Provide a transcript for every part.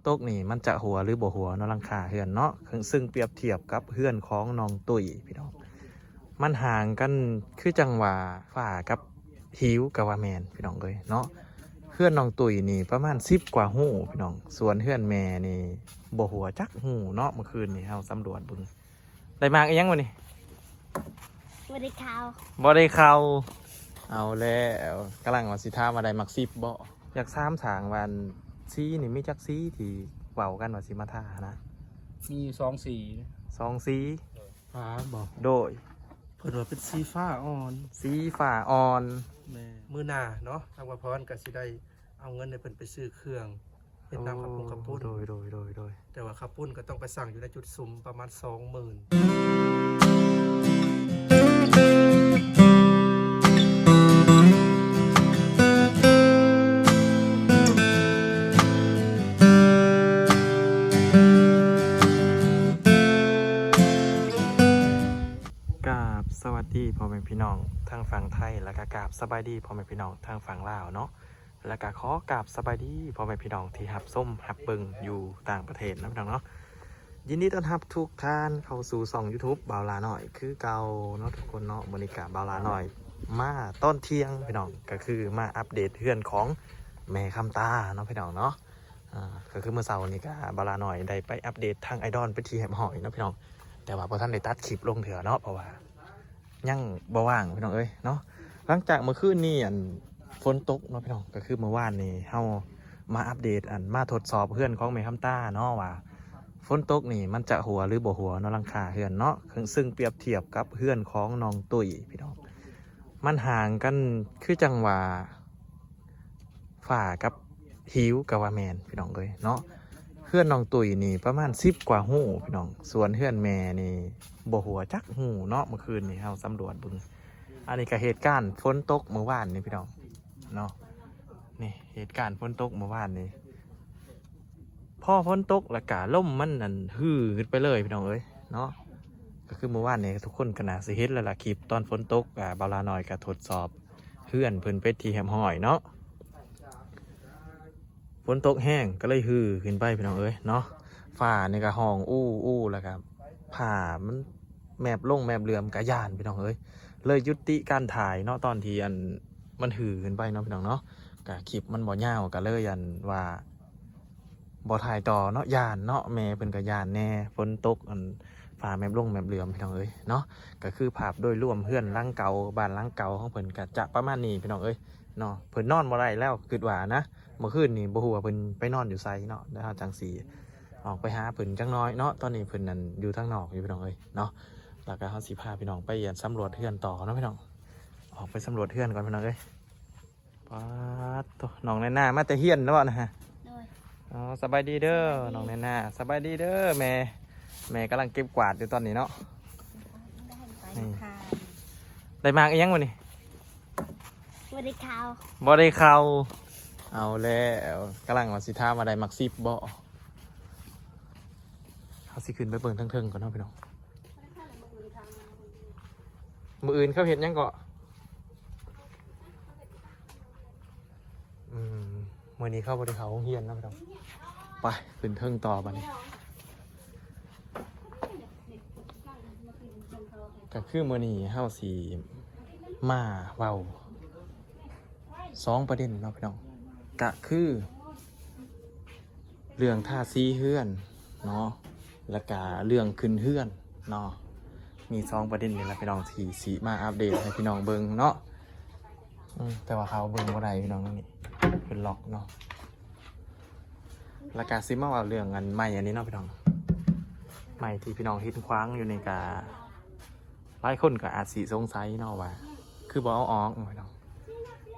ຕົກນີ້ມັນຈະຮົ່ວຫຼືບໍ່ຮົ່ວເນາະ ຫຼັງຄາເຮືອນເນາະ ເຊິ່ງ ເຊິ່ງປຽບທຽບກັບເຮືອນຂອງນ້ອງຕຸ້ຍພີ່ນ້ອງ ມັນຫ່າງກັນຄືຈັ່ງວ່າຟ້າກັບຫິວກໍວ່າແມ່ນພີ່ນ້ອງເອີຍເນາະ. ເຮືອນນ້ອງຕຸ້ຍນີ້ປະມານສິບກວ່າຮູພີ່ນ້ອງ ສ່ວນເຮືອນແມ່ນີ້ບໍ່ຮົ່ວຈັກຮູເນາະ. ເມື່ອຄືນນີ້ເຮົາສຳຫຼວດເບິ່ງ ໄດ້ໝາກອີ່ຫຍັງວະນີ້? ບໍ່ໄດ້ເຂົ້າ ບໍ່ໄດ້ເຂົ້າ. ເອົາແລ້ວ ກຳລັງວ່າຊິຖາມວ່າໄດ້ໝາກສິບບໍ່? ຢາກຖາມຊ່າງວ່າ ອັນ ສີນີ້ມີຈັກສີທີ່ເວົ້າກັນວ່າຊິມາທາຫັ້ນນະ? ມີຢູ່ສອງສີ ສອງສີ. ໂດຍ ຟ້າບໍ່? ໂດຍ ເພິ່ນວ່າເປັນສີຟ້າອ່ອນ ສີຟ້າອ່ອນ. ແມ່ນ ມື້ໜ້າເນາະ ທາງບ່າວພອນກໍຊິໄດ້ເອົາເງິນໃຫ້ເພິ່ນໄປຊື້ເຄື່ອງ ເຮັດນ້ຳເຂົ້າປຸ້ນ ໂອ້ ເຂົ້າປຸ້ນ ໂດຍ ໂດຍ ໂດຍ ໂດຍ. ແຕ່ວ່າເຂົ້າປຸ້ນກໍຕ້ອງໄປສັ່ງຢູ່ໃນຈຸດສຸມປະມານສອງໝື່ນ. ກາບສະຫວັດດີພໍ່ແມ່ພີ່ນ້ອງທາງຝັ່ງໄທ ແລ້ວກໍກາບສະບາຍດີພໍ່ແມ່ພີ່ນ້ອງທາງຝັ່ງລາວເນາະ. ແລ້ວກໍຂໍກາບສະບາຍດີພໍ່ແມ່ພີ່ນ້ອງທີ່ຮັບຊົມຮັບເບິ່ງຢູ່ຕ່າງປະເທດນຳພີ່ນ້ອງເນາະ. ຍິນດີຕ້ອນຮັບທຸກທ່ານເຂົ້າສູ່ຊ່ອງຢູທູບບ່າວຫຼ້ານ້ອຍຄືເກົ່າເນາະທຸກຄົນເນາະ. ມື້ນີ້ກໍບ່າວຫຼ້ານ້ອຍມາຕອນທ່ຽງພີ່ນ້ອງ ກໍຄືມາອັບເດດເຮືອນຂອງແມ່ຄຳຕາເນາະພີ່ນ້ອງເນາະ. ອ່າ ກໍຄືມື້ເຊົ້ານີ້ກໍບ່າວຫຼ້ານ້ອຍໄດ້ໄປອັບເດດທາງໄອດອນເປັນທີ່ຮຽບຮ້ອຍເນາະພີ່ນ້ອງ ແຕ່ວ່າບໍ່ທັນໄດ້ຕັດຄລິບລົງເທື່ອເນາະ ເພາະວ່າ ຍັງບໍ່ວ່າງພີ່ນ້ອງເອີຍເນາະ. ຫຼັງຈາກເມື່ອຄືນນີ້ ອັນ ຝົນຕົກເນາະພີ່ນ້ອງ ກໍຄືມື້ວານນີ້ເຮົາມາອັບເດດ ອັນ ມາທົດສອບເຮືອນຂອງແມ່ຄຳຕາເນາະ ວ່າຝົນຕົກນີ້ມັນຈະຮົ່ວຫຼືບໍ່ຮົ່ວເນາະ ຫຼັງຄາເຮືອນເນາະ ເຊິ່ງ ເຊິ່ງປຽບທຽບກັບເຮືອນຂອງນ້ອງຕຸ້ຍພີ່ນ້ອງ ມັນຫ່າງກັນຄືຈັ່ງວ່າ ຟ້າກັບຫິວກໍວ່າແມ່ນພີ່ນ້ອງເອີຍເນາະ. ເຮືອນນ້ອງຕຸ້ຍນີ້ປະມານສິບກວ່າຮູພີ່ນ້ອງ ສ່ວນເຮືອນແມ່ນີ້ບໍ່ຮົ່ວຈັກຮູເນາະ. ເມື່ອຄືນນີ້ເຮົາສຳຫຼວດເບິ່ງ ອັນນີ້ກໍເຫດການຝົນຕົກມື້ວານນີ້ພີ່ນ້ອງເນາະ. ນີ້ເຫດການຝົນຕົກມື້ວານນີ້ ພໍຝົນຕົກແລ້ວກະລົມມັນ ອັນ ຮືຂຶ້ນໄປເລີຍພີ່ນ້ອງເອີຍເນາະ. ກໍຄືມື້ວານນີ້ທຸກຄົນກໍໜ້າຊິເຫັນແລ້ວລະ ຄລິບຕອນຝົນຕົກ ອ່າ ບ່າວຫຼ້ານ້ອຍກໍທົດສອບເຮືອນເພິ່ນເປັນທີ່ຮຽບຮ້ອຍເນາະ. ຝົນຕົກແຮງກໍເລີຍຮືຂຶ້ນໄປພີ່ນ້ອງເອີຍເນາະ. ຟ້ານີ້ກໍຮ້ອງອູໆ ແລ້ວກໍຟ້າມັນແມບລົງແມບເຫຼືອມ ກໍຢ້ານພີ່ນ້ອງເອີຍ ເລີຍຢຸດຕິການຖ່າຍເນາະ ຕອນທີ່ ອັນ ມັນຮືຂຶ້ນໄປເນາະພີ່ນ້ອງເນາະ. ກໍຄລິບມັນບໍ່ຍາວ ກໍເລີຍ ອັນ ວ່າ ບໍ່ຖ່າຍຕໍ່ເນາະ ຢ້ານເນາະ ແມ່ເພິ່ນກໍຢ້ານແດ່ ຝົນຕົກ ອັນ ຟ້າແມບລົງແມບເຫຼືອມພີ່ນ້ອງເອີຍເນາະ. ກໍຄືພາບໂດຍລວມເຮືອນຫຼັງເກົ່າ ບ້ານຫຼັງເກົ່າຂອງເພິ່ນກໍຈະປະມານນີ້ພີ່ນ້ອງເອີຍເນາະ. ເພິ່ນນອນບໍ່ໄດ້ແລ້ວ ຄິດວ່ານະ ເມື່ອຄືນນີ້ບໍ່ຮູ້ວ່າເພິ່ນໄປນອນຢູ່ໃສເນາະ ແລ້ວເຮົາຈັ່ງຊິອອກໄປຫາເພິ່ນຈັກໜ້ອຍເນາະ. ຕອນນີ້ເພິ່ນນັ້ນຢູ່ທາງນອກຢູ່ພີ່ນ້ອງເອີຍເນາະ. ແລ້ວກໍເຮົາຊິພາພີ່ນ້ອງໄປ ອັນ ສຳຫຼວດເຮືອນຕໍ່ເນາະພີ່ນ້ອງ. ອອກໄປສຳຫຼວດເຮືອນກ່ອນພີ່ນ້ອງເອີຍ. ປາດໂທ້ ນ້ອງແນນາມາແຕ່ຮຽນແລ້ວບໍ່ນະ? ໂດຍ ອໍ ສະບາຍດີເດີ ສະບາຍດີ ນ້ອງແນນາ ສະບາຍດີເດີແມ່. ແມ່ກຳລັງເກັບກວາດຢູ່ຕອນນີ້ເນາະ. ໄດ້ໝາກອີ່ຫຍັງມື້ນີ້? ບໍ່ໄດ້ເຂົ້າ ບໍ່ໄດ້ເຂົ້າ. ເອົາແລ້ວ ກຳລັງວ່າຊິຖາມວ່າໄດ້ໝາກສິບບໍ່? ເຮົາຊິຂຶ້ນໄປເບິ່ງເທິງໆກ່ອນເນາະພີ່ນ້ອງ. ມື້ອື່ນເຂົາເຮັດຫຍັງເກາະ? ອືມ ມື້ນີ້ເຂົາບໍ່ໄດ້ເຂົ້າໂຮງຮຽນເນາະພີ່ນ້ອງ. ໄປ ຂຶ້ນເທິງຕໍ່ບາດນີ້. ກໍຄືມື້ນີ້ເຮົາຊິມາເວົ້າສອງປະເດັນເນາະພີ່ນ້ອງ ກໍຄື ເລື່ອງທາສີເຮືອນເນາະ ແລ້ວກະເລື່ອງຂຶ້ນເຮືອນເນາະ. ມີສອງປະເດັນນີ້ລະພີ່ນ້ອງ ທີ່ຊິມາອັບເດດໃຫ້ພີ່ນ້ອງເບິ່ງເນາະ. ອືມ ແຕ່ວ່າເຂົ້າເບິ່ງບໍ່ໄດ້ພີ່ນ້ອງ ນີ້ເພິ່ນລັອກເນາະ. ແລ້ວກະຊິມາເວົ້າເລື່ອງອັນໄມ້ອັນນີ້ເນາະພີ່ນ້ອງ. ໄມ້ທີ່ພີ່ນ້ອງເຫັນຂວາງຢູ່ນີ້ກະ ຫຼາຍຄົນກໍອາດຊິສົງໄສເນາະວ່າ ຄືບໍ່ເອົາອອກເນາະພີ່ນ້ອງ.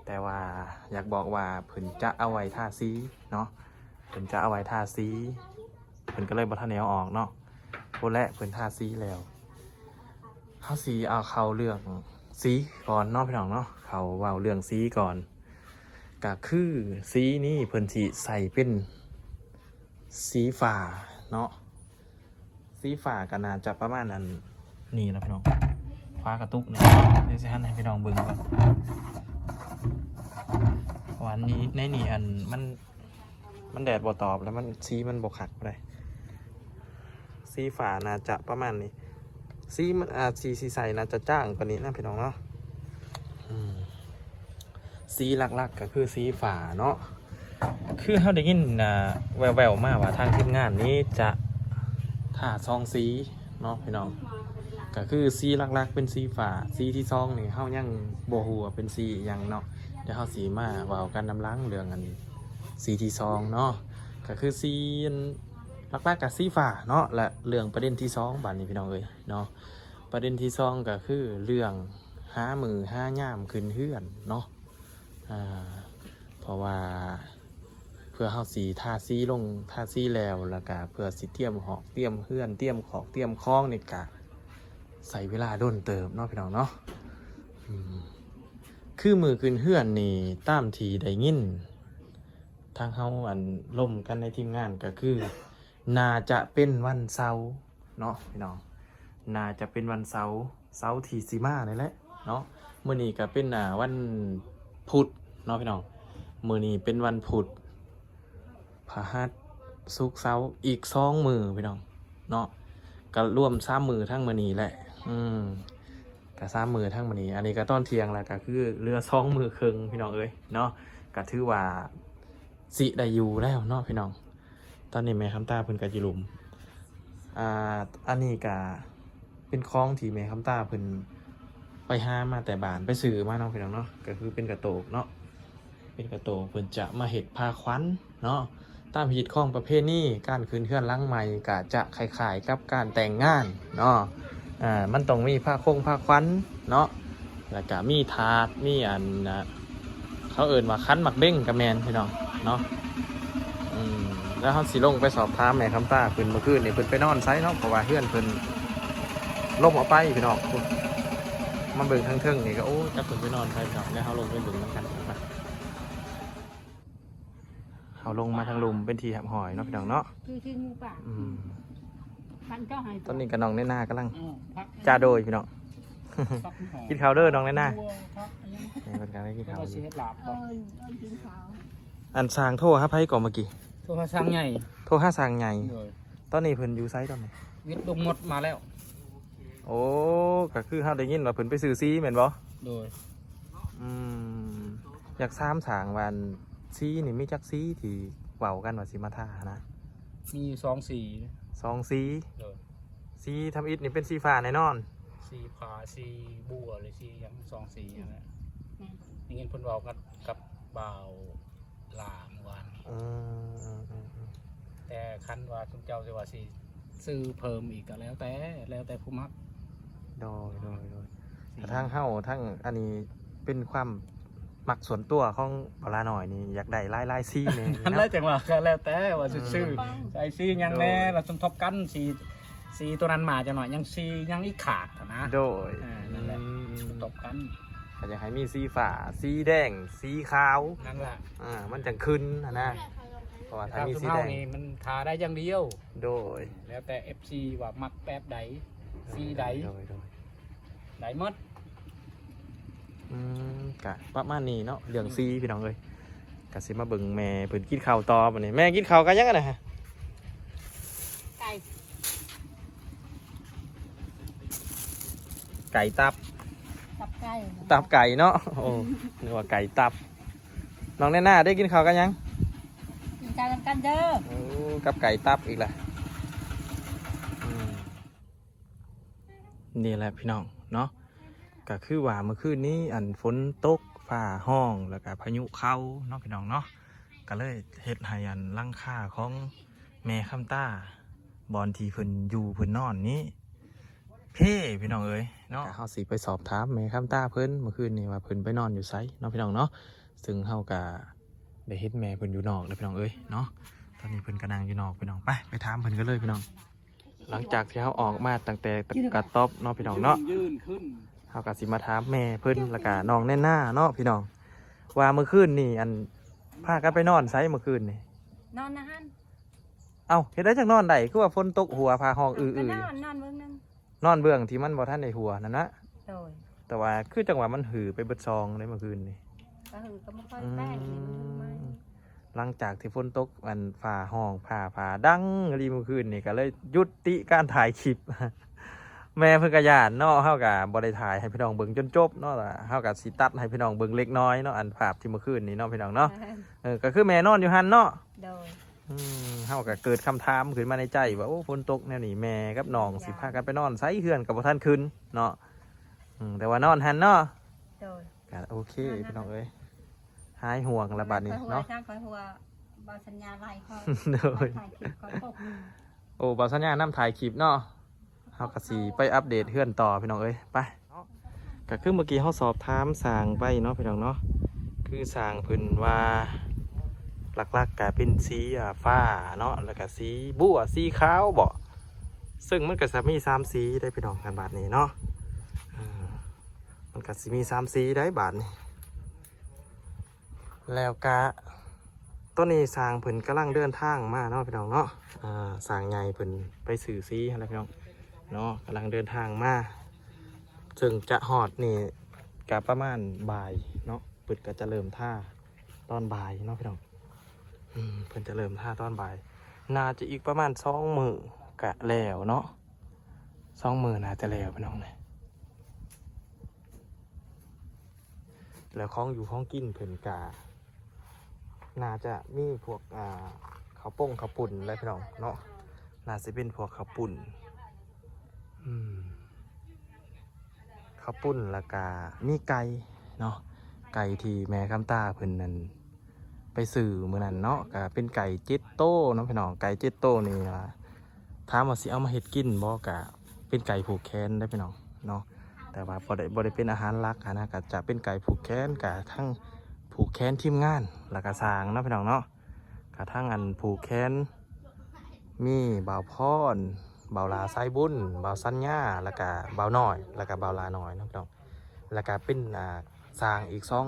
ແຕ່ວ່າຢາກບອກວ່າເພິ່ນຈະເອົາໄວ້ທາສີເນາະ ເພິ່ນຈະເອົາໄວ້ທາສີ ເພິ່ນກໍເລີຍບໍ່ທັນໄດ້ເອົາອອກເນາະ. ໂອ້ ແລະ ເພິ່ນທາສີແລ້ວ ເຮົາຊິເອົາເຂົ້າເລື່ອງສີກ່ອນເນາະພີ່ນ້ອງເນາະ ເຂົ້າເວົ້າເລື່ອງສີກ່ອນ. ກໍຄືສີນີ້ເພິ່ນຊິໃສ່ເປັນສີຟ້າເນາະ. ສີຟ້າກໍໜ້າຈະປະມານອັນນີ້ລະພີ່ນ້ອງ ຟ້າກະຕຸກນີ້. ດຽວຊິຫັນໃຫ້ພີ່ນ້ອງເບິ່ງກ່ອນ ເພາະວ່ານີ້ ໃນນີ້ອັນມັນ ມັນແດດບໍ່ຕອບ ແລ້ວມັນ ສີມັນບໍ່ຄັກປານໃດ. ສີຟ້າໜ້າຈະປະມານນີ້ ສີມັນ ອ່າ ສີ ສີໃສໜ້າຈະຈາງກວ່ານີ້ນະ ພີ່ນ້ອງເນາະ. ອືມ ສີຫຼັກໆກໍຄືສີຟ້າເນາະ. ຄືເຮົາໄດ້ຍິນ ອ່າ ແວ່ວໆມາວ່າທາງທີມງານນີ້ຈະທາສອງສີເນາະ ພີ່ນ້ອງ. ກໍຄືສີຫຼັກໆເປັນສີຟ້າ ສີທີສອງນີ້ເຮົາຍັງບໍ່ຮູ້ວ່າເປັນສີອີ່ຫຍັງເນາະ. ດຽວເຮົາຊິມາເວົ້າກັນນຳຫຼັງເລື່ອງອັນສີທີສອງເນາະ. ກໍຄືສີອັນ ຫຼັກໆກໍສີຟ້າເນາະ. ແລະເລື່ອງປະເດັນທີສອງບາດນີ້ ພີ່ນ້ອງເອີຍເນາະ, ປະເດັນທີສອງກໍຄືເລື່ອງຫາມື້ຫາຍາມຂຶ້ນເຮືອນເນາະ. ອ່າ ເພາະວ່າເພື່ອເຮົາຊິທາສີລົງ ທາສີແລ້ວ ແລ້ວກະເພື່ອຊິຕຽມຫອກຕຽມເຮືອນ ຕຽມຄອກຕຽມຄອງນີ້ກະໃຊ້ເວລາດົນເຕີບເນາະ ພີ່ນ້ອງເນາະ. ອືມ ຄືມື້ຂຶ້ນເຮືອນນີ້ ຕາມທີ່ໄດ້ຍິນທາງເຮົາອັນລົມກັນໃນທີມງານ ກະຄືໜ້າຈະເປັນວັນເສົາ ເນາະ ພີ່ນ້ອງ. ໜ້າຈະເປັນວັນເສົາ ເສົາທີ່ຊິມານີ້ແຫຼະເນາະ. ມື້ນີ້ກໍເປັນ ອ່າ ວັນພຸດເນາະ ພີ່ນ້ອງ. ມື້ນີ້ເປັນວັນພຸດ ພະຫັດ ສຸກ ເສົາ ອີກສອງມື້ ພີ່ນ້ອງເນາະ. ກໍລວມສາມມື້ທັງມື້ນີ້ແຫຼະ. ອືມ ກໍສາມມື້ທັງມື້ນີ້. ອັນນີ້ກໍຕອນທ່ຽງແລ້ວ ກໍຄືເຫຼືອສອງມື້ເຄິ່ງ ພີ່ນ້ອງເອີຍເນາະ. ກໍຖືວ່າຊິໄດ້ຢູ່ແລ້ວເນາະ ພີ່ນ້ອງ. ຕອນນີ້ແມ່ຄຳຕາເພິ່ນກໍຢູ່ລຸ່ມ. ອ່າ ອັນນີ້ກະເປັນຂອງທີ່ແມ່ຄຳຕາເພິ່ນໄປຫາມາແຕ່ບ້ານ ໄປຊື້ມາເນາະ ພີ່ນ້ອງເນາະ. ກໍຄືເປັນກະໂຕກເນາະ ເປັນກະໂຕກ ເພິ່ນຈະມາເຮັດພາຂວັນເນາະ. ຕາມຮີດຄອງປະເພນີ ການຂຶ້ນເຮືອນຫຼັງໃໝ່ກະຈະຄ້າຍໆກັບການແຕ່ງງານເນາະ. ອ່າ ມັນຕ້ອງມີພາຄົງພາຂວັນເນາະ ແລ້ວກະມີຖາດ ມີອັນ ອ່າ ເຂົາເອີ້ນວ່າຂັນໝາກເບັງກໍແມ່ນ ພີ່ນ້ອງເນາະ. ອືມ ແລ້ວເຮົາຊິລົງໄປສອບຖາມແມ່ຄຳຕາເພິ່ນ ເມື່ອຄືນນີ້ເພິ່ນໄປນອນໃສເນາະ ເພາະວ່າເຮືອນເພິ່ນລົມເອົາໄປ ພີ່ນ້ອງ. ມາເບິ່ງທາງເທິງນີ້ກໍ ໂອ້ ຈັກເພິ່ນໄປນອນໃສ ພີ່ນ້ອງ. ແລ້ວເຮົາລົງໄປເບິ່ງນຳກັນ. ເຮົາລົງມາທາງລຸ່ມເປັນທີ່ຮຽບຮ້ອຍເນາະ ພີ່ນ້ອງເນາະ. ຄືທີ່ໝູ່ປ່າ ອືມ ມັນກໍໃຫ້ ຕອນນີ້ກໍນ້ອງແນນາກຳລັງ ເອີ ພັກ ຈາໂດຍ ພີ່ນ້ອງ. ພັກຫອມ ກິນເຂົ້າເດີນ້ອງແນນາ. ນີ້ເພິ່ນກຳລັງກິນເຂົ້າ ເພິ່ນວ່າຊິເຮັດລາບ ເອີ ເອີ ກິນເຂົ້າ. ອັນຊ່າງໂທຫາໃຜກໍເມື່ອກີ້? ໂທຫາຊ່າງໃຫຍ່ ໂທຫາຊ່າງໃຫຍ່. ໂດຍ ຕອນນີ້ເພິ່ນຢູ່ໃສຕອນນີ້? ວິດລົງໝົດມາແລ້ວ. ໂອ້ ກໍຄືເຮົາໄດ້ຍິນວ່າເພິ່ນໄປຊື້ສີແມ່ນບໍ່? ໂດຍ ອືມ ຢາກຖາມຊ່າງວ່າ ອັນ ສີນີ້ມີຈັກສີທີ່ເວົ້າກັນວ່າຊິມາທາຫັ້ນນະ? ມີຢູ່ສອງສີ ສອງສີ. ໂດຍ ສີທຳອິດນີ້ເປັນສີຟ້າແນ່ນອນ ສີຟ້າ ສີບົວ ຫຼື ສີຫຍັງ ສອງສີຫັ້ນແຫຼະ. ແມ່ນ ໄດ້ຍິນເພິ່ນເວົ້າກັບ ກັບບ່າວ ຫຼາເມື່ອວານນີ້. ອືມ ແຕ່ຄັນວ່າຊຸມເຈົ້າຊິວ່າຊິຊື້ເພີ່ມອີກກໍແລ້ວແຕ່ ແລ້ວແຕ່ຜູ້ມັກ. ໂດຍ ໂດຍ ໂດຍ ແຕ່ທາງເຮົາ ທາງອັນນີ້ເປັນຄວາມມັກສ່ວນຕົວຂອງບ່າວຫຼານ້ອຍນີ້ ຢາກໄດ້ຫຼາຍໆສີແດ່. ນັ້ນແຫຼະ ຈັ່ງວ່າກໍແລ້ວແຕ່ວ່າຊິຊື້ ອືມ ໃສ່ສີຫຍັງແດ່. ໂດຍ ແລ້ວສົມທົບກັນ ສີ ສີຕົວນັ້ນມາຈັກໜ້ອຍ ຍັງສີຫຍັງອີກຂາດຫັ້ນນະ. ໂດຍ ເອີ ນັ້ນແຫຼະ ອືມ ສົມທົບກັນ ກໍຢາກໃຫ້ມີສີຟ້າ ສີແດງ ສີຂາວ ນັ້ນລະ ອ່າ ມັນຈັ່ງຂຶ້ນຫັ້ນນະ. ເພາະວ່າຖ້າມີສີແດງນີ້ມັນທາໄດ້ຢ່າງດຽວ. ໂດຍ ແລ້ວແຕ່ເອັຟຊີວ່າມັກແບບໃດ ເອີ ສີໃດ. ໂດຍ ໂດຍ ໄດ້ໝົດ. ອືມ ກະປະມານນີ້ເນາະ ເລື່ອງສີ ອືມ ພີ່ນ້ອງເອີຍ. ກະຊິມາເບິ່ງແມ່ເພິ່ນກິນເຂົ້າຕໍ່ບັດນີ້. ແມ່ກິນເຂົ້າກັບຫຍັງຫັ້ນນະ? ໄກ່ ໄກ່ຕັບ ຕັບໄກ່ ຕັບໄກ່ເນາະ. ໂອ້ ນຶກວ່າໄກ່ຕັບ. ນ້ອງແນນາເດ້ ກິນເຂົ້າກັບຫຍັງ? ກິນເຂົ້ານຳກັນເດີ. ໂອ້ ກັບໄກ່ຕັບອີກລະ. ອືມ ນີ້ແຫຼະພີ່ນ້ອງເນາະ ກໍຄືວ່າເມື່ອຄືນນີ້ ອັນ ຝົນຕົກ ຟ້າຮ້ອງ ແລ້ວກໍພາຍຸເຂົ້າເນາະ ພີ່ນ້ອງເນາະ, ກໍເລີຍເຮັດໃຫ້ ອັນ ຫຼັງຄາຂອງແມ່ຄຳຕາ ບ່ອນທີ່ເພິ່ນຢູ່ເພິ່ນນອນນີ້ເພ ພີ່ນ້ອງເອີຍເນາະ. ກໍເຮົາຊິໄປສອບຖາມແມ່ຄຳຕາເພິ່ນ ເມື່ອຄືນນີ້ວ່າເພິ່ນໄປນອນຢູ່ໃສເນາະ ພີ່ນ້ອງເນາະ. ຊຶ່ງເຮົາກໍໄດ້ເຫັນແມ່ເພິ່ນຢູ່ນອກແລ້ວ ພີ່ນ້ອງເອີຍເນາະ. ຕອນນີ້ເພິ່ນກໍນັ່ງຢູ່ນອກ ພີ່ນ້ອງ. ໄປ ໄປຖາມເພິ່ນກັນເລີຍ ພີ່ນ້ອງ. ຫຼັງຈາກທີ່ເຮົາອອກມາຕັ້ງແຕ່ກະຕ໊ອບເນາະ ພີ່ນ້ອງເນາະ, ເຮົາກໍຊິມາຖາມແມ່ເພິ່ນ ແລ້ວກະນ້ອງແນນາເນາະ ພີ່ນ້ອງ ວ່າມື້ຄືນນີ້ ອັນ ພາກັນໄປນອນໃສມື້ຄືນນີ້? ນອນນະຫັ້ນ. ເອົ້າ ເຮັດໃດຈັ່ງນອນໄດ້? ຄືວ່າຝົນຕົກຫົວ ຟ້າຮ້ອງອືໆ. ນອນ ນອນເບື້ອງໜຶ່ງ ນອນເບື້ອງທີ່ມັນບໍ່ທັນໄດ້ຫົວນັ້ນນະ. ໂດຍ. ແຕ່ວ່າຄືຈັ່ງວ່າມັນຫືໄປເບິດຊ່ອງເດ້ມື້ຄືນນີ້. ກໍຫືກໍບໍ່ຄ່ອຍແປງ ອືມ ມັນຫືໃໝ່. ແ ຫຼັງຈາກທີ່ຝົນຕົກ ອັນ ຟ້າຮ້ອງ ຟ້າຜ່າດັງອີ່ຫຼີມື້ຄືນນີ້ ກໍເລີຍຢຸດຕິການຖ່າຍຄລິບ. ແມ່ເພິ່ນກໍຢ້ານເນາະ ເຮົາກໍບໍ່ໄດ້ຖ່າຍໃຫ້ພີ່ນ້ອງເບິ່ງຈົນຈົບເນາະ ແລ້ວເຮົາກໍຊິຕັດໃຫ້ພີ່ນ້ອງເບິ່ງເລັກນ້ອຍເນາະ ອັນພາບທີ່ເມື່ອຄືນນີ້ເນາະ ພີ່ນ້ອງເນາະ. ເອີ ກໍຄືແມ່ນອນຢູ່ຫັ້ນເນາະ. ໂດຍ. ອືມ ເຮົາກໍເກີດຄຳຖາມຂຶ້ນມາໃນໃຈວ່າ ໂອ້ ຝົນຕົກແນວນີ້ ແມ່ກັບນ້ອງຊິພາກັນໄປນອນໃສ ເຮືອນກໍບໍ່ທັນຂຶ້ນເນາະ. ອືມ ແຕ່ວ່ານອນຫັ້ນເນາະ. ໂດຍ. ກໍໂອເຄ ນອນຫັ້ນ ພີ່ນ້ອງເອີຍ ຫາຍຫ່ວງລະບາດນີ້ເນາະ. ຂ້ອຍຫົວ ຂ້ອຍຫົວ ບ່າວສັນຍາໄລ່ຂ້ອຍ. ໂດຍ. ຂ້ອຍຖ່າຍຄລິບ ຂ້ອຍປົກ. ໂອ້ ບ່າວສັນຍານຳຖ່າຍຄລິບເນາະ. ເຮົາກໍຊິໄປອັບເດດເຮືອນຕໍ່ ພີ່ນ້ອງເອີຍ ໄປເນາະ. ກໍຄືເມື່ອກີ້ເຮົາສອບຖາມຊ່າງໄປເນາະ ພີ່ນ້ອງເນາະ ຄືຊ່າງເພິ່ນວ່າ ຫຼັກໆກໍເປັນສີ ອາ ຟ້າເນາະ ແລ້ວກໍສີບົວ ສີຂາວບໍ ເຊິ່ງມັນກໍຈະມີສາມສີໄດ໋ ພີ່ນ້ອງ ກັນບາດນີ້ເນາະ. ເອີ ມັນກໍຊິມີສາມສີໄດ໋ບາດນີ້. ແລ້ວກະຕອນນີ້ຊ່າງເພິ່ນກຳລັງເດີນທາງມາເນາະ ພີ່ນ້ອງເນາະ. ອາ ຊ່າງໃຫຍ່ເພິ່ນໄປຊື້ສີຫັ້ນແຫຼະ ພີ່ນ້ອງເນາະ ກຳລັງເດີນທາງມາ ເຊິ່ງຈະຮອດນີ້ກະປະມານບ່າຍເນາະ ເພິ່ນກະຈະເລີ່ມທາຕອນບ່າຍເນາະ ພີ່ນ້ອງ. ອືມ ເພິ່ນຈະເລີ່ມທາຕອນບ່າຍ ໜ້າຈະອີກປະມານສອງມື້ກະແລ້ວເນາະ ສອງມື້ໜ້າຈະແລ້ວ ພີ່ນ້ອງເອີຍ. ແລ້ວຂອງຢູ່ຂອງກິນເພິ່ນກະໜ້າຈະມີພວກ ອ່າ ເຂົ້າປົງເຂົ້າປຸ້ນແຫຼະ ພີ່ນ້ອງເນາະ ໜ້າຊິເປັນພວກເຂົ້າປຸ້ນ ອືມ ເຂົ້າປຸ້ນ ແລ້ວກະມີໄກ່ເນາະ ໄກ່ທີ່ແມ່ຄຳຕາເພິ່ນນັ້ນ ໄປຊື້ມື້ນັ້ນເນາະ ກະເປັນໄກ່ເຈັດໂຕເນາະ ພີ່ນ້ອງ. ໄກ່ເຈັດໂຕນີ້ ອ່າ ຖາມວ່າຊິເອົາມາເຮັດກິນບໍ່ ກະເປັນໄກ່ຜູກແຂນເດ້ ພີ່ນ້ອງເນາະ ແຕ່ວ່າບໍ່ໄດ້ ບໍ່ໄດ້ເປັນອາຫານຫຼັກຫັ້ນນະ ກະຈະເປັນໄກ່ຜູກແຂນ ກະທັງຜູກແຂນທີມງານ ແລ້ວກະຊ່າງເນາະ ພີ່ນ້ອງເນາະ ກະທັງອັນຜູກແຂນ ມີບ່າວພອນ ບ່າວຫຼ້າສາຍບຸນ ບ່າວສັນຍາ ແລ້ວກະບ່າວນ້ອຍ ແລ້ວກະບ່າວຫຼ້ານ້ອຍເນາະ ພີ່ນ້ອງ ແລ້ວກະເປັນ ອ່າ ຊ່າງອີກສອງ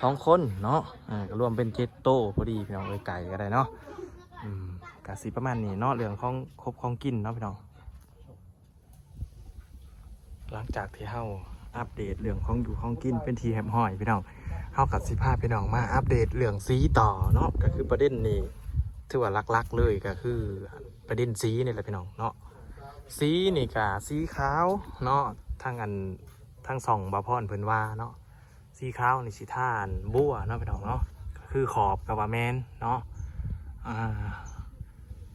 ສອງຄົນເນາະ ເອີ ກໍລວມເປັນເຈັດໂຕພໍດີ ພີ່ນ້ອງເອີຍ ໄກ່ກໍໄດ້ເນາະ. ອືມ ກໍຊິປະມານນີ້ເນາະ ເລື່ອງຂອງຄົບຂອງກິນເນາະ ພີ່ນ້ອງ. ຫຼັງຈາກທີ່ເຮົາອັບເດດເລື່ອງຂອງຢູ່ຂອງກິນເປັນທີ່ຮຽບຮ້ອຍ ພີ່ນ້ອງ ເຮົາກໍຊິພາພີ່ນ້ອງມາອັບເດດເລື່ອງສີຕໍ່ເນາະ. ກໍຄືປະເດັນນີ້ ຖືວ່າຫຼັກໆເລີຍ ກໍຄືປະເດັນສີນີ້ແຫຼະ ພີ່ນ້ອງເນາະ. ສີນີ້ກໍສີຂາວເນາະ ທັງອັນ ທັງຊ່ອງບ່າວພອນເພິ່ນວ່າເນາະ ສີຂາວນີ້ຊິທາອັນບົວເນາະ ພີ່ນ້ອງເນາະ ກໍຄືຂອບກໍວ່າແມ່ນເນາະ. ອ່າ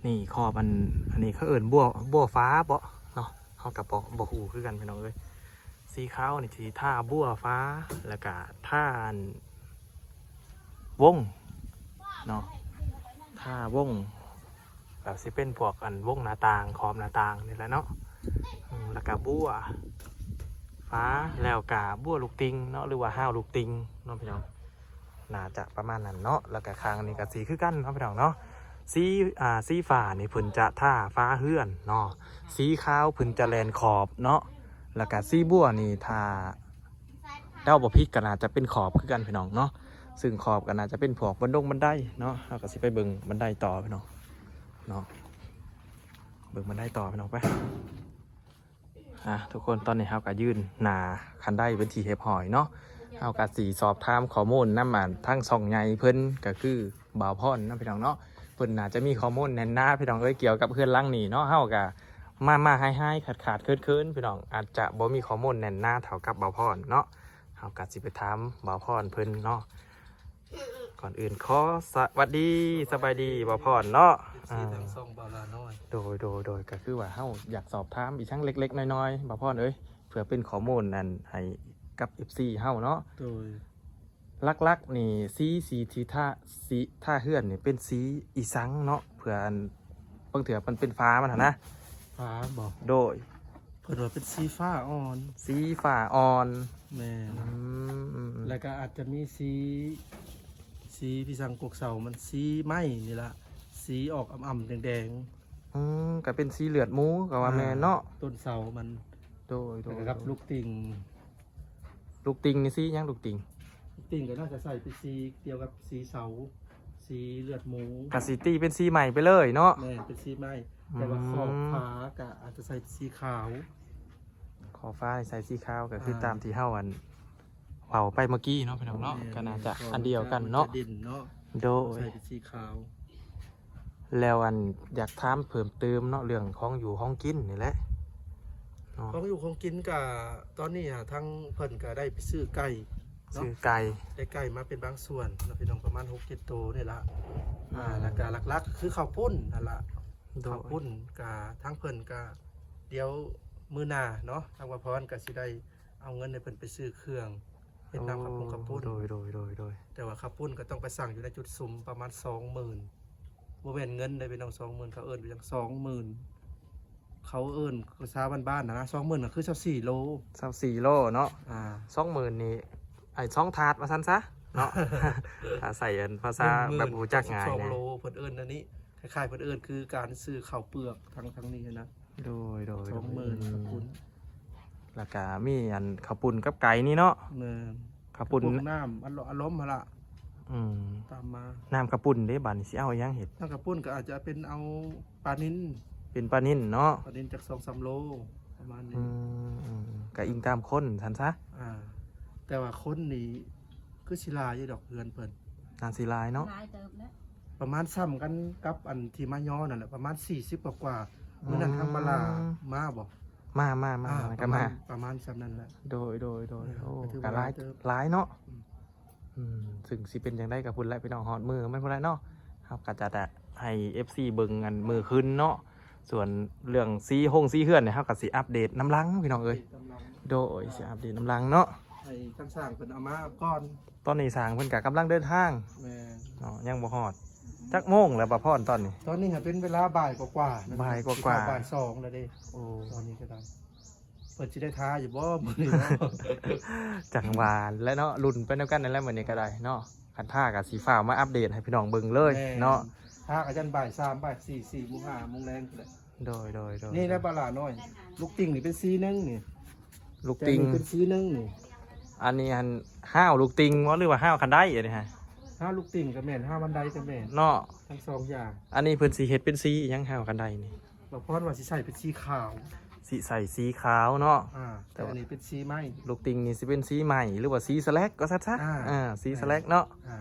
ນີ້ຂອບອັນ ອັນນີ້ເຂົາເອີ້ນບົວ ບົວຟ້າເບາະເນາະ ເຮົາກໍບໍ່ ບໍ່ຮູ້ຄືກັນ ພີ່ນ້ອງເອີຍ. ສີຂາວນີ້ຊິທາບົວຟ້າ ແລ້ວກໍທາອັນ ວົງເນາະ ທາວົງ ກໍຊິເປັນພວກອັນວົງໜ້າຕ່າງ ຂອບໜ້າຕ່າງນີ້ແຫຼະເນາະ. ອືມ ແລ້ວກະບົວຟ້າ ແລ້ວກະບົວລູກຕິ່ງເນາະ ຫຼືວ່າຮາວລູກຕິ່ງເນາະ ພີ່ນ້ອງ ໜ້າຈະປະມານນັ້ນເນາະ. ແລ້ວກະຂ້າງນີ້ກະສີຄືກັນເນາະ ພີ່ນ້ອງເນາະ ສີ ອ່າ ສີຟ້ານີ້ເພິ່ນຈະທາຝາເຮືອນເນາະ ສີຂາວເພິ່ນຈະແລ່ນຂອບເນາະ ແລ້ວກະສີບົວນີ້ຖ້າ ເດົາບໍ່ຜິດກໍໜ້າຈະເປັນຂອບຄືກັນ ພີ່ນ້ອງເນາະ ຊຶ່ງຂອບກໍໜ້າຈະເປັນພວກບັນດົງບັນໄດເນາະ. ເຮົາກໍຊິໄປເບິ່ງບັນໄດຕໍ່ ພີ່ນ້ອງເນາະ ເບິ່ງບັນໄດຕໍ່ ພີ່ນ້ອງ ໄປ. ອ່າ ທຸກຄົນ ຕອນນີ້ເຮົາກໍຢືນໜ້າຂັ້ນໄດເປັນທີ່ຮຽບຮ້ອຍເນາະ. ເຮົາກໍຊິສອບຖາມຂໍ້ມູນນຳ ອັນ ທາງຊ່ອງໃຫຍ່ເພິ່ນ ກໍຄືບ່າວພອນເນາະ ພີ່ນ້ອງເນາະ. ເພິ່ນໜ້າຈະມີຂໍ້ມູນແໜ້ນໜາ ພີ່ນ້ອງເອີຍ ກ່ຽວກັບເຮືອນຫຼັງນີ້ເນາະ. ເຮົາກໍ ມາ ມາ ຫາຍໆ ຂາດໆ ເຂີນໆ ພີ່ນ້ອງ ອາດຈະບໍ່ມີຂໍ້ມູນແໜ້ນໜາເທົ່າກັບບ່າວພອນເນາະ. ເຮົາກໍຊິໄປຖາມບ່າວພອນເພິ່ນເນາະ. ກ່ອນອື່ນຂໍສະຫວັດດີ ສະບາຍດີບ່າວພອນເນາະ. ເອັຟຊີ ອ່າ ທາງຊ່ອງບ່າວຫຼ້ານ້ອຍ ໂດຍ ໂດຍ ໂດຍ ກໍຄືວ່າເຮົາຢາກສອບຖາມອີ່ຫຍັງເລັກໆ ນ້ອຍໆ ບ່າວພອນເອີຍ ເພື່ອເປັນຂໍ້ມູນອັນໃຫ້ກັບ ເອັຟຊີ ເຮົາເນາະ. ໂດຍ. ຫຼັກໆນີ້ ສີ ສີທີ່ທາ ສີທາເຮືອນນີ້ເປັນສີອີ່ສັງເນາະ ເພື່ອອັນ ບາງເທື່ອມັນເປັນຝາມັນຫັ້ນນະ. ຝາບໍ? ໂດຍ. ເພິ່ນວ່າເປັນສີຟ້າອ່ອນ. ສີຟ້າອ່ອນ. ແມ່ນ. ອືມ. ແລ້ວກໍອາດຈະມີສີ ສີພິສັງກົກເສົາມັນ ສີໄມ້ນີ້ລະ ສີອອກອຳໆ ແດງໆ. ອືມ ກໍເປັນສີເລືອດໝູ ກໍວ່າແມ່ນເນາະ. ອ່າ ຕົ້ນເສົາມັນ. ໂດຍ ໂດຍ. ແລ້ວກໍກັບລູກຕິ່ງ. ລູກຕິ່ງນີ້ສີຫຍັງ ລູກຕິ່ງ? ລູກຕິ່ງກໍໜ້າຈະໃສ່ເປັນສີກ່ຽວກັບສີເສົາ ສີເລືອດໝູ ກະຊິຕີເປັນສີໄມ້ໄປເລີຍເນາະ. ແມ່ນ ເປັນສີໄມ້. ອືມ. ແຕ່ວ່າຂອບຝາກະອາດຈະໃສ່ສີຂາວ. ຂອບຝາໃສ່ສີຂາວ ກໍຄື ອ່າ ຕາມທີ່ເຮົາ ອັນ ເວົ້າໄປເມື່ອກີ້ເນາະ ພີ່ນ້ອງເນາະ. ແມ່ນ. ກໍໜ້າຈະ ແມ່ນ ອັນດຽວກັນເນາະ. ຂອບມັນຈະເດັ່ນເນາະ. ໂດຍ ໃສ່ເປັນສີຂາວ. ແລ້ວອັນ ຢາກຖາມເພີ່ມເຕີມເນາະ ເລື່ອງຂອງຢູ່ຂອງກິນນີ້ແຫຼະເນາະ. ຂອງຢູ່ຂອງກິນກະ ຕອນນີ້ຫາ ທາງເພິ່ນກະໄດ້ໄປຊື້ໄກ່ເນາະ ຊື້ໄກ່ ໄດ້ໄກ່ມາເປັນບາງສ່ວນເນາະພີ່ນ້ອງ ປະມານຫົກເຈັດໂຕນີ້ລະ. ອືມ ອ່າ ແລ້ວກະຫຼັກໆກະຄືເຂົ້າປຸ້ນຫັ້ນລະ. ໂດຍ ເຂົ້າປຸ້ນກະ ທາງເພິ່ນກະ ດຽວມື້ໜ້າເນາະ ທາງບ່າວພອນກະຊິໄດ້ເອົາເງິນໃຫ້ເພິ່ນໄປຊື້ເຄື່ອງ ເຮັດນ້ຳເຂົ້າປຸ້ນ. ໂອ້ ເຂົ້າປຸ້ນ ໂດຍ ໂດຍ ໂດຍ ໂດຍ. ແຕ່ວ່າເຂົ້າປຸ້ນກໍຕ້ອງໄປສັ່ງຢູ່ໃນຈຸດສຸມປະມານສອງໝື່ນ ບໍ່ແມ່ນເງິນເດ້ພີ່ນ້ອງ ສອງໝື່ນ ເຂົາເອີ້ນວ່າຫຍັງ ສອງໝື່ນ ເຂົາເອີ້ນພາສາບ້ານໆນະ ສອງໝື່ນກໍຄືຊາວສີ່ໂລ ຊາວສີ່ໂລເນາະ. ອ່າ ສອງໝື່ນນີ້ ໄອ້ສອງຖາດວ່າຊັ້ນຊະເນາະ ຖ້າໃສ່ອັນພາສາແບບຮູ້ຈັກງ່າຍແດ່ ໂລ ເພິ່ນເອີ້ນອັນນີ້ ຄ້າຍໆ ເພິ່ນເອີ້ນຄືການຊື້ເຂົ້າເປືອກ ທາງ ທາງນີ້ຫັ້ນນະ. ໂດຍ ໂດຍ ສອງໝື່ນ ອືມ ເຂົ້າປຸ້ນ ແລ້ວກະມີອັນເຂົ້າປຸ້ນກັບໄກ່ນີ້ເນາະ. ແມ່ນ ເຂົ້າປຸ້ນ ພວກນ້ຳ ອາລົມຫັ້ນລະ. ອືມ ຕາມມາ ນ້ຳເຂົ້າປຸ້ນເດ້ ບາດນີ້ຊິເອົາອີ່ຫຍັງເຮັດ? ນ້ຳເຂົ້າປຸ້ນກໍອາດຈະເປັນເອົາປານິນ ເປັນປານິນເນາະ ປານິນຈັກສອງສາມໂລປະມານນີ້. ອືມ ອືມ ກະອີງຕາມຄົນຊັ້ນຊະ. ອ່າ ແຕ່ວ່າຄົນນີ້ຄືຊິຫຼາຍຢູ່ດອກ ເຮືອນເພິ່ນ ໜ້າຊິຫຼາຍເນາະ ຫຼາຍເຕີບແລ້ວ ປະມານສ່ຳກັນກັບອັນທີ່ມາຍໍນັ້ນແຫຼະ ປະມານສີ່ສິບກວ່າໆ. ອືມ ມື້ນັ້ນທາງປາຫຼ້າມາບໍ່? ມາ ມາ ມາ ອ່າ ກໍມາ ປະມານສ່ຳນັ້ນແຫຼະ. ໂດຍ ໂດຍ ໂດຍ. ເອີ ໂອ້ ກໍຖືວ່າຫຼາຍເຕີບ ຫຼາຍເນາະ. ອືມ ອືມ ຊຶ່ງຊິເປັນຈັ່ງໃດກໍພຸ້ນແຫຼະພີ່ນ້ອງ ຮອດມື້ມັນພຸ້ນແຫຼະເນາະ ເຮົາກໍຈະໄດ້ໃຫ້ເອັຟຊີເບິ່ງອັນມື້ຄືນເນາະ. ສ່ວນເລື່ອງສີຫົງສີເຮືອນນີ້ ເຮົາກໍຊິອັບເດດນຳຫຼັງພີ່ນ້ອງເອີຍ. ໂດຍ ຊິອັບເດດນຳຫຼັງເນາະ ໃຫ້ທາງຊ່າງເພິ່ນເອົາມາກ່ອນ. ຕອນນີ້ຊ່າງເພິ່ນກໍກຳລັງເດີນທາງ. ແມ່ນ ເນາະ ຍັງບໍ່ຮອດ. ອືມ ຈັກໂມງແລ້ວບ່າວພອນຕອນນີ້? ຕອນນີ້ຫາເປັນເວລາບ່າຍກວ່າໆ ບ່າຍກວ່າໆ ບ່າຍສອງແລ້ວເດ້. ໂອ້ ຕອນນີ້ກໍໄດ້ ເພິ່ນຊິໄດ້ທາຢູ່ບໍ່ມື້ນີ້ເນາະ? ຈັ່ງວ່າແຫຼະເນາະ ລຸ້ນໄປນຳກັນນັ້ນແຫຼະມື້ນີ້ກໍໄດ້ເນາະ. ຄັນທາກໍຊິຟ້າວມາອັບເດດໃຫ້ພີ່ນ້ອງເບິ່ງເລີຍເນາະ. ແມ່ນ ທາກໍຢັນບ່າຍສາມ ບ່າຍສີ່ ສີ່ໂມງ ຫ້າໂມງແລງພຸ້ນແຫຼະ. ໂດຍ ໂດຍ ໂດຍ. ນີ້ແຫຼະປາຫຼ້ານ້ອຍ ລູກຕິ່ງນີ້ເປັນສີໜຶ່ງນີ້ ລູກຕິ່ງເປັນສີໜຶ່ງນີ້. ອັນນີ້ຫັ້ນ ຮ້າວລູກຕິ່ງບໍ່ ຫຼືວ່າຮ້າວຄັນໄດອັນນີ້ຮະ? ຮ້າວລູກຕິ່ງກໍແມ່ນ ຮ້າວຄັນໄດກໍແມ່ນເນາະ ທັງສອງຢ່າງ. ອັນນີ້ເພິ່ນຊິເຮັດເປັນສີຫຍັງ ຮ້າວຄັນໄດນີ້? ບ່າວພອນວ່າຊິໃສ່ເປັນສີຂາວ ຊິໃສ່ສີຂາວເນາະ. ອ່າ ແຕ່ ແຕ່ວ່າອັນນີ້ເປັນສີໄມ້ ລູກຕິ່ງນີ້ຊິເປັນສີໄມ້ ຫຼືວ່າສີສະແລັກວ່າຊັ້ນຊະ. ອ່າ ອ່າ ສີສະແລັກເນາະ. ອ່າ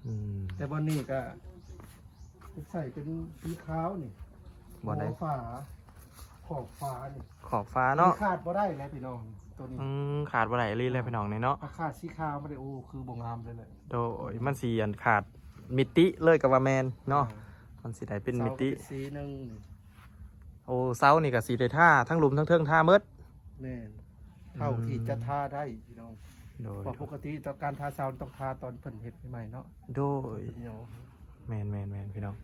ອືມ ແຕ່ບ່ອນນີ້ກໍ ໃສ່ເປັນສີຂາວນີ້ ບໍ່ໄດ້ ຫົວຝາ ຂອບຝານີ້ ຂອບຝາເນາະ ຂາດບໍ່ໄດ້ແຫຼະພີ່ນ້ອງ ໂຕນີ້. ອືມ ຂາດບໍ່ໄດ້ອີ່ຫຼີແຫຼະພີ່ນ້ອງນີ້ເນາະ. ຖ້າຂາດສີຂາວມາໄດ້ ໂອ້ ຄືບໍ່ງາມເລີຍແຫຼະ. ໂດຍ ມັນຊິອັນຂາດມິຕິເລີຍກໍວ່າແມ່ນເນາະ. ອ່າ ມັນຊິໄດ້ເປັນມິຕິ ເສົາກໍເປັນສີໜຶ່ງ. ໂອ້ ເສົານີ້ກໍຊິໄດ້ທາ ທັງລຸ່ມທັງເທິງທາໝົດ. ແມ່ນ ເທົ່າທີ່ຈະທາໄດ້ພີ່ນ້ອງ. ໂດຍ ເພາະປົກກະຕິຕອນການທາເສົາຕ້ອງທາຕອນເພິ່ນເຮັດໃໝ່ໆເນາະ. ໂດຍ ເນາະ ແມ່ນໆໆ ພີ່ນ້ອງ.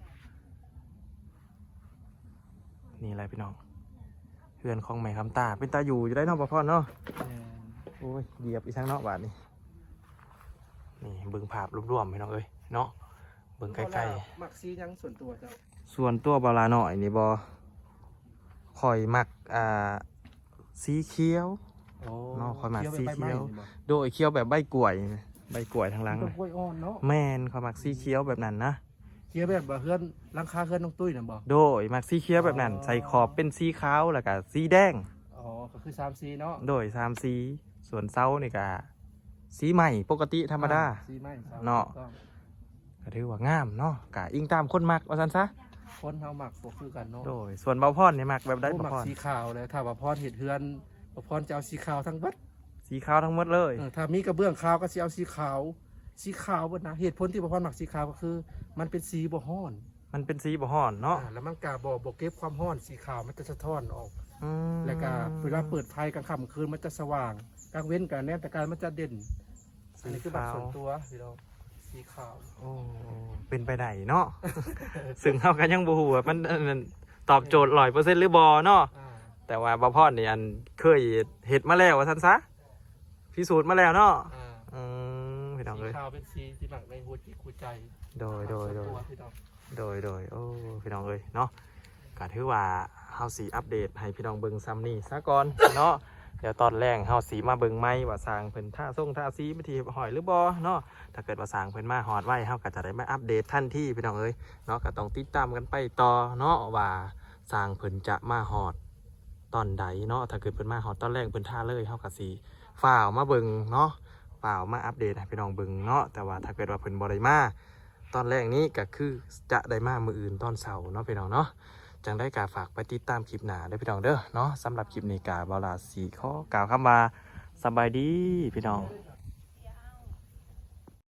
ນີ້ແຫຼະພີ່ນ້ອງ ເຮືອນຂອງແມ່ຄຳຕາ ເປັນຕາຢູ່ຢູ່ໄດ໋ເນາະ ບ່າວພອນເນາະ. ແມ່ນ ໂອ້ຍ ຢຽບອີກທາງເນາະບາດນີ້. ນີ້ເບິ່ງພາບລວມໆ ພີ່ນ້ອງເອີຍເນາະ ເບິ່ງໃກ້ໆ. ມັກສີຫຍັງສ່ວນຕົວເຈົ້າ? ສ່ວນຕົວບ່າວຫຼ້ານ້ອຍນີ້ບໍ່ ຂ້ອຍມັກ ອ່າ ສີຂຽວ. ໂອ້ ເນາະ ຂ້ອຍມັກສີຂຽວ ຂຽວແບບໃບໄມ້ນີ້ບໍ່? ໂດຍ ຂຽວແບບໃບກ້ວຍ ໃບກ້ວຍທາງຫຼັງ ມັນເປັນກ້ວຍອ່ອນເນາະ. ແມ່ນ ຂ້ອຍມັກສີຂຽວແບບນັ້ນນະ. ຂຽວແບບວ່າເຮືອນ ຫຼັງຄາເຮືອນນ້ອງຕຸ້ຍນັ້ນບໍ່? ໂດຍ ມັກສີຂຽວແບບນັ້ນ. ອໍ ໃສ່ຂອບເປັນສີຂາວ ແລ້ວກະສີແດງ. ອໍ ກໍຄືສາມສີເນາະ. ໂດຍ ສາມສີ. ສ່ວນເສົານີ້ກະສີໄມ້ປົກກະຕິທຳມະດາ. ອ່າ ສີໄມ້ເສົາ ເນາະ ຖືກຕ້ອງ. ກໍຖືວ່າງາມເນາະ ກະອີງຕາມຄົນມັກວ່າຊັ້ນຊະ ຄົນເຮົາມັກບໍ່ຄືກັນເນາະ. ໂດຍ ສ່ວນບ່າວພອນນີ້ມັກແບບໃດ? ໂອ້ ບ່າວພອນມັກສີຂາວແຫຼະ ຖ້າບ່າວພອນເຮັດເຮືອນ ບ່າວພອນຈະເອົາສີຂາວທັງເບິດ. ສີຂາວທັງໝົດເລີຍ. ເອີ ຖ້າມີກະເບື້ອງຂາວກໍຊິເອົາສີຂາວ ສີຂາວເບິດນະ. ເຫດຜົນທີ່ບ່າວພອນມັກສີຂາວກໍຄື ມັນເປັນສີບໍ່ຮ້ອນ ມັນເປັນສີບໍ່ຮ້ອນເນາະ. ອ່າ ແລ້ວມັນກະບໍ່ ບໍ່ເກັບຄວາມຮ້ອນ ສີຂາວມັນຈະສະທ້ອນອອກ. ອືມ ແລ້ວກະເວລາເປີດໄຟກາງຄ່ຳກາງຄືນມັນຈະສະຫວ່າງ ກາງເວັນກະແນມຕາກາຍມັນຈະເດັ່ນ. ອັນນີ້ຄືມັກສ່ວນຕົວພີ່ນ້ອງ ສີຂາວ. ໂອ້ ເປັນໄປໄດ້ເນາະ ຊຶ່ງເຮົາກໍຍັງບໍ່ຮູ້ວ່າມັນ ອັນນັ້ນ ຕອບໂຈດຮ້ອຍເປີເຊັນຫຼືບໍ່ເນາະ. ອ່າ ແຕ່ວ່າບ່າວພອນນີ້ ອັນ ເຄີຍເຮັດມາແລ້ວວ່າຊັ້ນຊະ ພິສູດມາແລ້ວເນາະ. ອ່າ ອືມ ພີ່ນ້ອງເອີຍ ສີຂາວເປັນສີທີ່ມັກໃນຫົວຈິດຫົວໃຈ. ໂດຍ ໂດຍ ໂດຍ ສ່ວນຕົວພີ່ນ້ອງ. ໂດຍ ໂດຍ ໂອ້ ພີ່ນ້ອງເອີຍເນາະ ກໍຖືວ່າເຮົາຊິອັບເດດໃຫ້ພີ່ນ້ອງເບິ່ງຊ່ຳນີ້ຊະກ່ອນເນາະ. ດຽວຕອນແລງເຮົາຊິມາເບິ່ງໃໝ່ວ່າຊ່າງເພິ່ນທາຊົງທາສີເປັນທີ່ຮຽບຮ້ອຍຫຼືບໍ່ເນາະ. ຖ້າເກີດວ່າຊ່າງເພິ່ນມາຮອດໄວ ເຮົາກໍຈະໄດ້ມາອັບເດດທັນທີພີ່ນ້ອງເອີຍເນາະ. ກໍຕ້ອງຕິດຕາມກັນໄປຕໍ່ເນາະ ວ່າຊ່າງເພິ່ນຈະມາຮອດຕອນໃດເນາະ. ຖ້າເກີດເພິ່ນມາຮອດຕອນແລງ ເພິ່ນທາເລີຍ ເຮົາກໍຊິຟ້າວມາເບິ່ງເນາະ ຟ້າວມາອັບເດດໃຫ້ພີ່ນ້ອງເບິ່ງເນາະ. ແຕ່ວ່າຖ້າເກີດວ່າເພິ່ນບໍ່ໄດ້ມາ ຕອນແລງນີ້ກໍຄືຈະໄດ້ມາມື້ອື່ນຕອນເຊົ້າເນາະພີ່ນ້ອງເນາະ. ຈັ່ງໃດກໍຝາກໄປຕິດຕາມຄລິບໜ້າເດີພີ່ນ້ອງເດີເນາະ. ສຳລັບຄລິບນີ້ກໍບ່າວຫຼ້າຊິຂໍກ່າວຄຳວ່າສະບາຍດີພີ່ນ້ອງ.